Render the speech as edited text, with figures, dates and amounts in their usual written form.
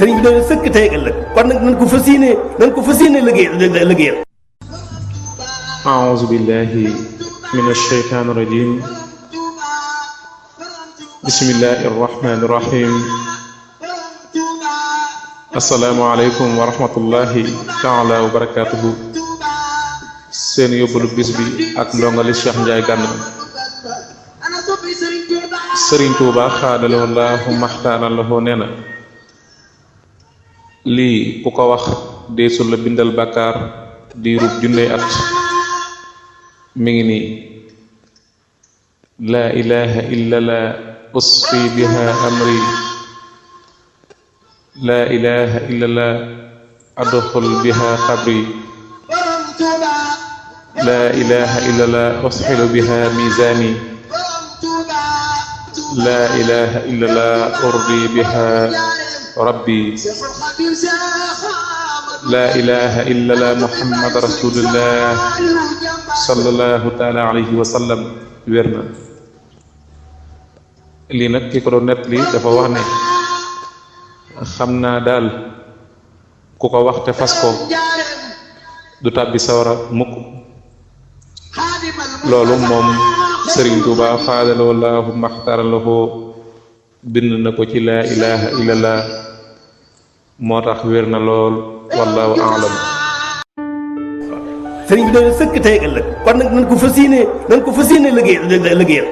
sëriñ bi doon sëkk tey ak ëllëg kon nag nañ ko fas yéene liggéeyal. أعوذ بالله من الشيطان الرجيم بسم الله الرحمن الرحيم السلام عليكم ورحمة الله تعالى وبركاته seen yóbbalu bis bi ak ndongali Cheikh Ndiaye Gana Serigne Touba xaadaloo laahu maxtaanal la nee na lii ku ko wax deesul la bindal bàkkaar di rub junney at mi ngi nii laa ilaha illa la usfi biha amri laa ilaha illa la adxul biha qabri laa ilaha illa la usxilu biha mizani laa ilaha illa la urdi biha rabbi laa ilaha illa la muhammad rasulullah sallallahu taala alayhi wa sallam wér na lii nag ki ko doon nett li dafa wax ne xam naa daal ku ko wax te fas ko du tàbbi sawara mukk loolu moom Sëriñ Tuuba xaadaloo laahu maxtaraloo bind na ko ci laa ilaha illallah moo tax wér na lool wallahu aalam. sëriñ bi doon sëkk tey ak ëllëg kon nag nañ ko fas yéene liggéeyal.